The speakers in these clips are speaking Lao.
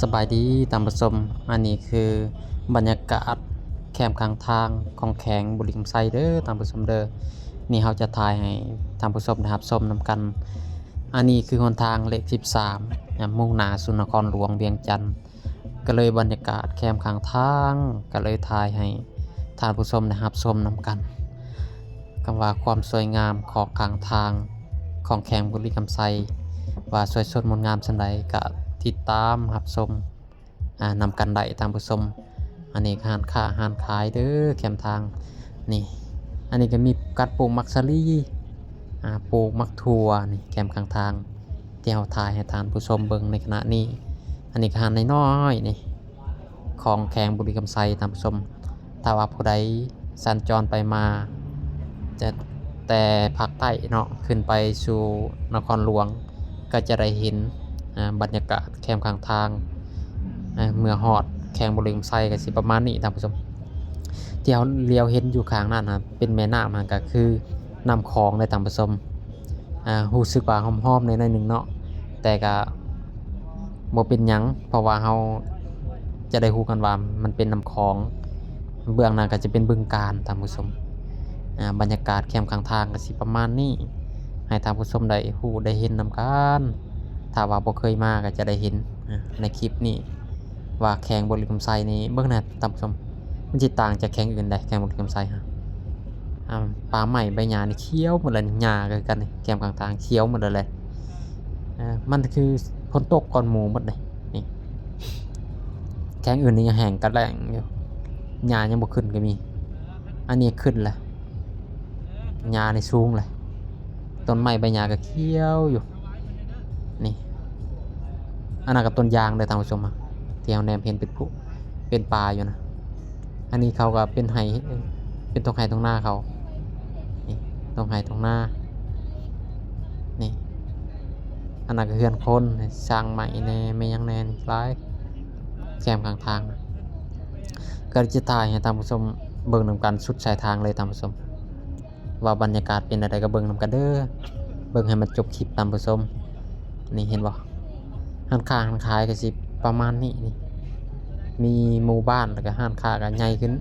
ສະບາຍດີທ່ານຜູ້ຊົມ, ອັນນີ້ຄືບັນຍາກາດແຄມຂ້າງທາງຂອງແຂວງບໍລິຄຳໄຊເດີທ່ານຜູ້ຊົມເດີ. ນີ້ເຮົາຈະຖ່າຍໃຫ້ທ່ານຜູ້ຊົມໄດ້ຮັບຊົມນຳກັນ. ອັນນີ້ຄືຫົນທາງເລກສິບສາມ ນະ ມຸ່ງໜ້າສູ່ນະຄອນຫຼວງວຽງຈັນ. ກໍເລີຍບັນຍາກາດແຄມຂ້າງທາງ ກໍເລີຍຖ່າຍໃຫ້ທ່ານຜູ້ຊົມໄດ້ຮັບຊົມນຳກັນ. ຄຳວ່າຄວາມສວຍງາມຂອງຂ້າງທາງຂອງແຂວງບໍລິຄຳໄຊ ວ່າສວຍສົດງົດງາມສ່ຳໃດ ກໍຕິດຕາມຮັບຊົມ ອ່າ ນຳກັນໄດ້ທ່ານຜູ້ຊົມ. ອັນນີ້ຮ້ານຄ້າຮ້ານຂາຍເດີແຄມທາງນີ້. ອັນນີ້ກໍມີການປູກໝາກສາລີ ອ່າ ປູກໝາກຖົ່ວນີ້ແຄມຂ້າງທາງ ທີ່ເຮົາຖ່າຍໃຫ້ທ່ານຜູ້ຊົມເບິ່ງໃນຂະນະນີ້. ອັນນີ້ກໍຮ້ານນ້ອຍໆນີ້ ຂອງແຂວງບໍລິຄຳໄຊທ່ານຜູ້ຊົມ. ຖ້າວ່າຜູ້ໃດສັນຈອນໄປມາ ຈະແຕ່ພາກໃຕ້ເນາະ ຂຶ້ນໄປສູ່ນະຄອນຫຼວງ ກໍຈະໄດ້ເຫັນ ອ່າ ບັນຍາກາດແຄມຂ້າງທາງ. ອ່າ ເມື່ອຮອດແຂວງບໍລິຄຳໄຊກໍຊິປະມານນີ້ທ່ານຜູ້ຊົມ. ທີ່ເຮົາຫຼຽວເຫັນຢູ່ຂ້າງນັ້ນນະ ເປັນແມ່ນ້ຳ ຫັ້ນກໍຄືນ້ຳຂອງເດີທ່ານຜູ້ຊົມ. ອ່າ ຮູ້ສຶກວ່າຫອມໆ ແດ່ໜ້ອຍໜຶ່ງເນາະ ແຕ່ກະບໍ່ເປັນຫຍັງ ເພາະວ່າເຮົາຈະໄດ້ຮູ້ກັນວ່າມັນເປັນນ້ຳຂອງ. ເບື້ອງໜ້າກໍຈະເປັນບຶງການທ່ານຜູ້ຊົມ. ອ່າ ບັນຍາກາດແຄມຂ້າງທາງກໍຊິປະມານນີ້ ໃຫ້ທ່ານຜູ້ຊົມໄດ້ຮູ້ໄດ້ເຫັນນຳກັນ. ຖ້າວ່າບໍ່ເຄີຍມາກໍຈະໄດ້ເຫັນ ອ່າ ໃນຄລິບນີ້ ວ່າແຂວງບໍລິຄຳໄຊນີ້ ເບິ່ງນະທ່ານຜູ້ຊົມ ມັນຊິຕ່າງຈາກແຂວງອື່ນໃດ ແຂວງບໍລິຄຳໄຊຫັ້ນ. ອ່າ ປ່າໄມ້ໃບຫຍ້ານີ້ຂຽວໝົດແລ້ວນີ້ ຫຍ້າກໍຄືກັນນີ້ ແຄມຂ້າງທາງຂຽວໝົດແລ້ວແຫຼະ. ເອີ ມັນຄືຝົນຕົກກ່ອນໝູ່ໝົດເດ້ນີ້. ແຂວງອື່ນນີ້ຍັງແຫ້ງກະແລ້ງຢູ່ ຫຍ້າຍັງບໍ່ຂຶ້ນກໍມີ. ອັນນີ້ຂຶ້ນແລ້ວ ຫຍ້ານີ້ສູງແລ້ວ ຕົ້ນໄມ້ໃບຫຍ້າກໍຂຽວຢູ່. ນີ້ ອັນນັ້ນກໍຕົ້ນຢາງເດີທ່ານຜູ້ຊົມ ທີ່ເຮົາແນມເຫັນເປັນພູເປັນປ່າຢູ່ນະ. ອັນນີ້ເຂົາກໍເປັນໄຮ່ ເປັນທົ່ງໄຮ່ທົ່ງນາເຂົາ ນີ້ ທົ່ງໄຮ່ທົ່ງນາ. ນີ້ ອັນນັ້ນກໍເຮືອນຄົນ ສ້າງໄມ້ແດ່ ແມ່ນຫຍັງແດ່ ຫຼາຍ ແຄມຂ້າງທາງ. ກໍຈະຖ່າຍໃຫ້ທ່ານຜູ້ຊົມເບິ່ງນຳກັນສຸດສາຍທາງເລີຍທ່ານຜູ້ຊົມ. ວ່າບັນຍາກາດເປັນແນວໃດກໍເບິ່ງນຳກັນເດີ ເບິ່ງໃຫ້ມັນຈົບຄລິບທ່ານຜູ້ຊົມ. ນີ້ເຫັນບໍ່ ຮ້ານຄ້າຮ້ານຂາຍກໍຊິປະມານນີ້ ນີ້ ມີໝູ່ບ້ານ ແລ້ວກໍຮ້ານຄ້າກໍໃຫຍ່ຂຶ້ນ.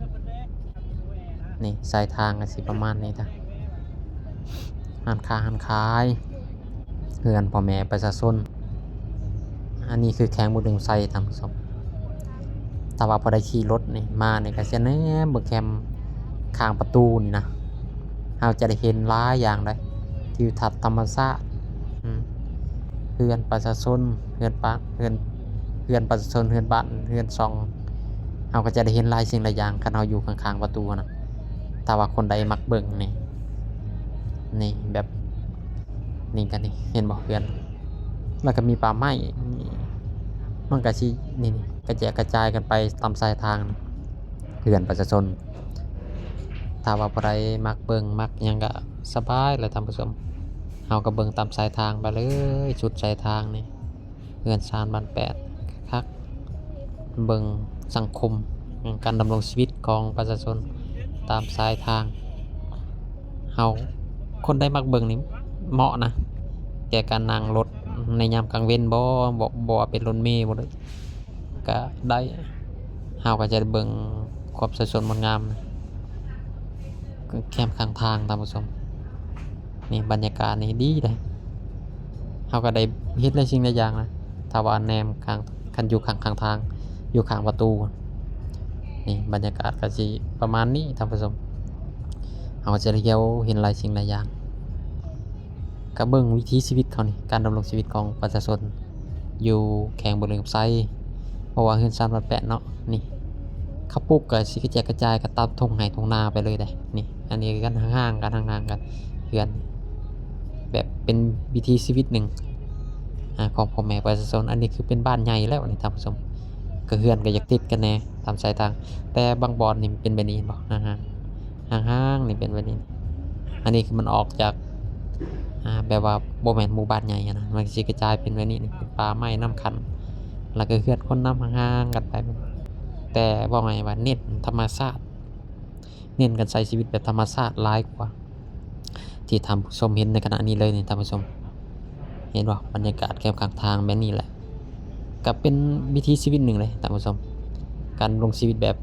ນີ້ສາຍທາງກໍຊິປະມານນີ້ ຮ້ານຄ້າຮ້ານຂາຍ ເຮືອນພໍ່ແມ່ປະຊາຊົນ. ອັນນີ້ຄືແຂວງບໍລິຄຳໄຊທ່ານຜູ້ຊົມ. ຖ້າວ່າຜູ້ໃດຂີ່ລົດນີ້ມານີ້ ກໍຈະແນມເບິ່ງແຄມຂ້າງປະຕູນີ້ນະ ເຮົາຈະໄດ້ເຫັນຫຼາຍຢ່າງໃດ໋ ທິວທັດທຳມະຊາດ ອືມ ເຮືອນປະຊາຊົນ ເຮືອນປະ ເຮືອນ ເຮືອນປະຊາຊົນ ເຮືອນບ້ານ ເຮືອນຊ່ອງ ເຮົາກໍຈະໄດ້ເຫັນຫຼາຍສິ່ງຫຼາຍຢ່າງ ຄັນເຮົາຢູ່ຂ້າງໆປະຕູຫັ້ນນະ. ຖ້າວ່າຄົນໃດມັກເບິ່ງນີ້ ນີ້ແບບ ນີ້ກໍນີ້ ເຫັນບໍ່ ເຮືອນ ແລ້ວກໍມີປ່າໄມ້ ນີ້ ມັນກໍຊິ ນີ້ ນີ້ ກະແຈກກະຈາຍກັນໄປຕາມສາຍທາງ ເຮືອນປະຊາຊົນ. ຖ້າວ່າຜູ້ໃດມັກເບິ່ງມັກຫຍັງກໍສະບາຍແຫຼະທ່ານຜູ້ຊົມ. ເຮົາກໍເບິ່ງຕາມສາຍທາງໄປເລີຍ ສຸດສາຍທາງນີ້ ເຮືອນຊານບ້ານແປດ ຄັກ ເບິ່ງສັງຄົມ ການດຳລົງຊີວິດຂອງປະຊາຊົນຕາມສາຍທາງ. ເຮົາ ຄົນໃດມັກເບິ່ງນີ້ເໝາະນະ ແກ່ການນັ່ງລົດໃນຍາມກາງເວັນບໍ ບໍ່ ບໍ່ວ່າເປັນລົດເມບໍ ກໍໄດ້ ເຮົາກໍຈະໄດ້ເບິ່ງຄວາມສວຍສົດງົດງາມ ແຄມຂ້າງທາງທ່ານຜູ້ຊົມ. ນີ້ບັນຍາກາດນີ້ດີເດ້ ເຮົາກໍໄດ້ເຫັນຫຼາຍສິ່ງຫຼາຍຢ່າງນະ ຖ້າວ່າແນມຂ້າງ ຄັນຢູ່ຂ້າງ ຂ້າງທາງ ຢູ່ຂ້າງປະຕູ. ນີ້ບັນຍາກາດກໍຊິປະມານນີ້ທ່ານຜູ້ຊົມ ເຮົາກໍຈະໄດ້ທ່ຽວເຫັນຫຼາຍສິ່ງຫຼາຍຢ່າງ. ກໍເບິ່ງວິຖີຊີວິດເຂົານີ້ ການດຳລົງຊີວິດຂອງປະຊາຊົນຢູ່ແຂວງບໍລິຄຳໄຊ ເພາະວ່າເຮືອນຊານບ້ານແປດເນາະ ນີ້ ເຂົາປູກກໍຊິກະແຈກກະຈາຍກັນຕາມທົ່ງໄຮ່ທົ່ງນາໄປເລີຍເດ້. ນີ້ ອັນນີ້ຄືກັນ ຫ່າງໆກັນ ຫ່າງໆກັນ ເຮືອນ ແບບເປັນວິຖີຊີວິດໜຶ່ງ ອາ ຂອງພໍ່ແມ່ປະຊາຊົນ. ອັນນີ້ຄືເປັນບ້ານໃຫຍ່ແລ້ວນີ້ທ່ານຜູ້ຊົມ ກໍເຮືອນກໍຢາກຕິດກັນແດ່ຕາມສາຍທາງ ແຕ່ບາງບ່ອນນີ້ມັນເປັນແບບນີ້ ເຫັນບໍ່ ຫ່າງໆ ຫ່າງໆນີ້ເປັນແບບນີ້. ອັນນີ້ຄືມັນອອກຈາກ ອ່າ ແບບວ່າບໍ່ແມ່ນໝູ່ບ້ານໃຫຍ່ຫັ້ນນະ ມັນຊິກະຈາຍເປັນແບບນີ້ ເປັນປ່າໄມ້ນ້ຳຂັງ ແລ້ວກໍເຮືອນຄົນນຳຫ່າງໆກັນໄປ. ແຕ່ເວົ້າງ່າຍວ່າເນັ້ນທຳມະຊາດ ເນັ້ນການໃຊ້ຊີວິດແບບທຳມະຊາດຫຼາຍກວ່າ ທີ່ທ່ານຜູ້ຊົມເຫັນໃນຂະນະນີ້ເລີຍນີ້ທ່ານຜູ້ຊົມ ເຫັນບໍ່? ບັນຍາກາດແຄມຂ້າງທາງແບບນີ້ແຫຼະ ກໍເປັນວິຖີຊີວິດໜຶ່ງເລີຍທ່ານຜູ້ຊົມ, ການດຳລົງຊີວິດແບບ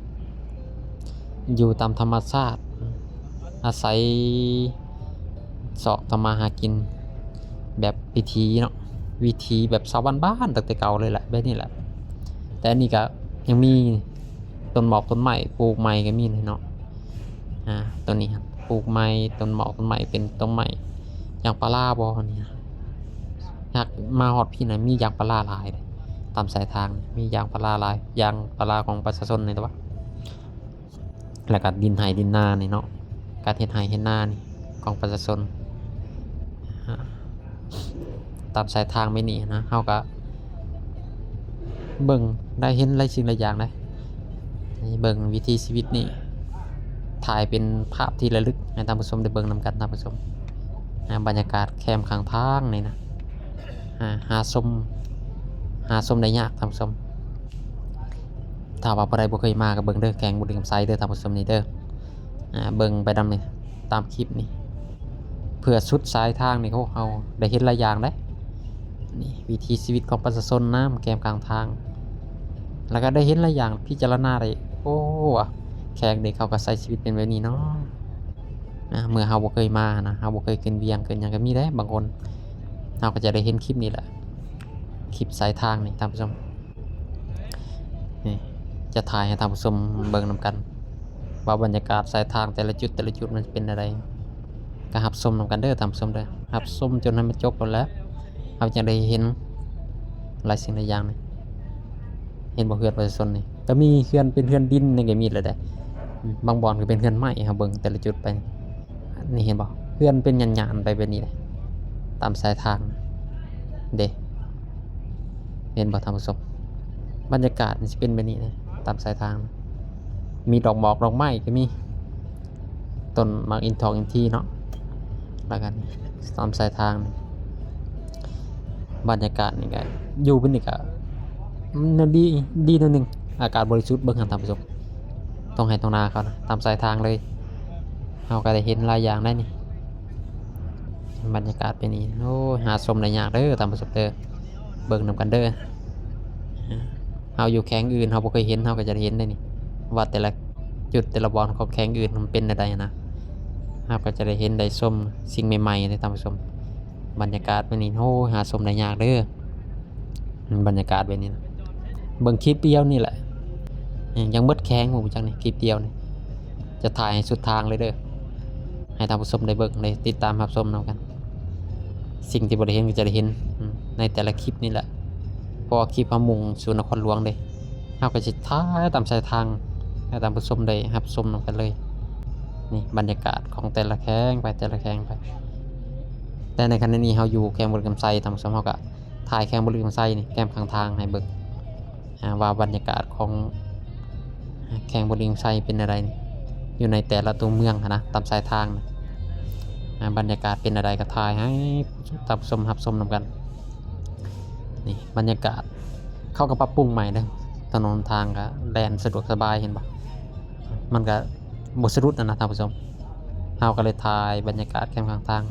ຢູ່ຕາມທຳມະຊາດ, ອາໄສຊອກທຳມາຫາກິນແບບວິຖີເນາະ, ວິຖີແບບຊາວບ້ານໆ ຕັ້ງແຕ່ເກົ່າເລີຍແຫຼະ, ແບບນີ້ແຫຼະ. ແຕ່ອັນນີ້ກໍຍັງມີຕົ້ນໝອກຕົ້ນໄມ້ ປູກໃໝ່ກໍມີເນາະ. ອາ ຕົ້ນນີ້ ປູກໄມ້ ຕົ້ນໝອກຕົ້ນໄມ້ ເປັນຕົ້ນໄມ້ຢາງພາລາບໍ່ນີ້. ຫາກມາຮອດພີ້ນະ ມີຢາງພາລາຫຼາຍເດ້, ຕາມສາຍທາງມີຢາງພາລາຫຼາຍ, ຢາງພາລາຂອງປະຊາຊົນນີ້ແຫຼະ. ແລ້ວກໍດິນໄຮ່ດິນນານີ້ເນາະ, ການເຮັດໄຮ່ເຮັດນານີ້ຂອງປະຊາຊົນ ອາ ຕາມສາຍທາງແບບນີ້ນະ, ເຮົາກໍເບິ່ງໄດ້ເຫັນຫຼາຍສິ່ງຫຼາຍຢ່າງເດ້. ໃຫ້ເບິ່ງວິຖີຊີວິດນີ້ ຖ່າຍເປັນພາບທີ່ລະລຶກໃຫ້ທ່ານຜູ້ຊົມໄດ້ເບິ່ງນຳກັນທ່ານຜູ້ຊົມ. ອາ ບັນຍາກາດແຄມຂ້າງທາງນີ້ນະ, ອາ ຫາຊົມ ຫາຊົມໄດ້ຍາກທ່ານຜູ້ຊົມ. ຖ້າວ່າຜູ້ໃດບໍ່ເຄີຍມາກໍເບິ່ງເດີ, ແຂວງບໍລິຄຳໄຊເດີທ່ານຜູ້ຊົມນີ້ເດີ. ອາ ເບິ່ງໄປນຳນີ້ ຕາມຄລິບນີ້ ເພື່ອສຸດສາຍທາງນີ້ ໂອ້ ເຮົາໄດ້ເຫັນຫຼາຍຢ່າງເດ້. ນີ້ວິຖີຊີວິດຂອງປະຊາຊົນນຳແຄມຂ້າງທາງ, ແລ້ວກໍໄດ້ເຫັນຫຼາຍຢ່າງ ພິຈາລະນາໄດ້. ໂອ້ ແຂວງນີ້ເຂົາກໍໃຊ້ຊີວິດເປັນແບບນີ້ເນາະ. ນະ ເມື່ອເຮົາບໍ່ເຄີຍມານະ, ເຮົາບໍ່ເຄີຍຂຶ້ນວຽງຂຶ້ນຫຍັງ ກໍມີເດ້. ບາງຄົນເຮົາກໍຈະໄດ້ເຫັນຄລິບນີ້ແຫຼະ, ຄລິບສາຍທາງນີ້ທ່ານຜູ້ຊົມ. ນີ້ ຈະຖ່າຍໃຫ້ທ່ານຜູ້ຊົມເບິ່ງນຳກັນ ວ່າບັນຍາກາດສາຍທາງແຕ່ລະຈຸດ ແຕ່ລະຈຸດມັນເປັນແນວໃດ, ກໍຮັບຊົມນຳກັນເດີທ່ານຜູ້ຊົມເດີ. ຮັບຊົມຈົນໃຫ້ມັນຈົບພຸ້ນແຫຼະ, ເຮົາຈຶ່ງໄດ້ເຫັນຫຼາຍສິ່ງຫຼາຍຢ່າງນີ້. ເຫັນບໍ່ ເຮືອນປະຊາຊົນນີ້ ກໍມີເຮືອນເປັນເຮືອນດິນນີ້ ກໍມີແລ້ວເດ້. ບາງບ່ອນກໍເປັນເຮືອນໄມ້, ເຮົາເບິ່ງແຕ່ລະຈຸດໄປ ນີ້ເຫັນບໍ່ ເຮືອນເປັນຍານໆໄປແບບນີ້ເດ້ ຕາມສາຍທາງເດ້. ເຫັນບໍ່ທ່ານຜູ້ຊົມ? ບັນຍາກາດມັນຊິເປັນແບບນີ້ເດ້ ຕາມສາຍທາງ. ມີດອກໝອກດອກໄມ້ກໍມີ, ຕົ້ນໝາກອິນທອງອິນທີເນາະ, ແລ້ວກໍຕາມສາຍທາງ. ບັນຍາກາດນີ້ກໍ ຢູ່ເປັນນີ້ກໍ ມັນດີ ດີໜ້ອຍໜຶ່ງ, ອາກາດບໍລິສຸດ. ເບິ່ງຫັ້ນທ່ານຜູ້ຊົມ ທົ່ງໄຮ່ທົ່ງນາເຂົານະ ຕາມສາຍທາງເລີຍ. ເຮົາກໍໄດ້ເຫັນຫຼາຍຢ່າງໄດ໋ນີ້, ບັນຍາກາດເປັນນີ້. ໂອ້ຍ ຫາຊົມໄດ້ຍາກເດີທ່ານຜູ້ຊົມເດີ, ເບິ່ງນຳກັນເດີ. ເຮົາຢູ່ແຂວງອື່ນ ເຮົາບໍ່ເຄີຍເຫັນ, ເຮົາກໍຈະໄດ້ເຫັນໄດ໋ນີ້ ວ່າແຕ່ລະຈຸດແຕ່ລະບ່ອນຂອງແຂວງອື່ນມັນເປັນແນວໃດນະ. ເຮົາກໍຈະໄດ້ເຫັນໄດ້ຊົມສິ່ງໃໝ່ໆເດ້ທ່ານຜູ້ຊົມ. ບັນຍາກາດແບບນີ້ ໂອ້ຍ ຫາຊົມໄດ້ຍາກເດີ. ບັນຍາກາດແບບນີ້ນະ ເບິ່ງຄລິບດຽວນີ້ແຫຼະ ຍັງເບິດແຂວງບໍ່ຈັກນີ້. ຄລິບດຽວນີ້ຈະຖ່າຍໃຫ້ສຸດທາງເລີຍເດີ, ໃຫ້ທ່ານຜູ້ຊົມໄດ້ເບິ່ງ ໄດ້ຕິດຕາມຮັບຊົມນຳກັນ. ສິ່ງທີ່ບໍ່ໄດ້ເຫັນກໍຈະໄດ້ເຫັນ ອາ ໃນແຕ່ລະຄລິບນີ້ແຫຼະ, ເພາະວ່າຄລິບເຮົາມຸ່ງສູ່ນະຄອນຫຼວງເດ້. ເຮົາກໍຊິຖ່າຍຕາມສາຍທາງໃຫ້ທ່ານຜູ້ຊົມໄດ້ຮັບຊົມນຳກັນເລີຍ. ນີ້ບັນຍາກາດຂອງແຕ່ລະແຂວງໄປ ແຕ່ລະແຂວງໄປ. ແຕ່ໃນຂະນະນີ້ເຮົາຢູ່ແຂວງບໍລິຄຳໄຊ, ທ່ານຜູ້ຊົມ, ເຮົາກໍ ຖ່າຍແຂວງບໍລິຄຳໄຊນີ້ ແຄມຂ້າງທາງໃຫ້ເບິ່ງ ອາ ວ່າບັນຍາກາດຂອງ ອາ ແຂວງບໍລິຄຳໄຊເປັນແນວໃດນີ້ ຢູ່ໃນແຕ່ລະຕົວເມືອງຫັ້ນນະ ຕາມສາຍທາງນະ ອາ ບັນຍາກາດເປັນແນວໃດ ກໍຖ່າຍໃຫ້ທ່ານຜູ້ຊົມຮັບຊົມນຳກັນ. ນີ້ບັນຍາກາດ ເຂົາກໍປັບປຸງໃໝ່ເດ້, ຖະໜົນທາງກໍແລ່ນສະດວກສະບາຍ ເຫັນບໍ່? ມັນກໍບໍ່ສະດຸດຫັ້ນນະທ່ານຜູ້ຊົມ. ເຮົາກໍເລີຍຖ່າຍບັນຍາກາດແຄມຂ້າງທາງ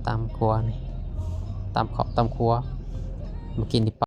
ຕາມຂົວນີ້ ຕາມເຄາະຕາມຂົວ. ເມື່ອກີ້ນີ້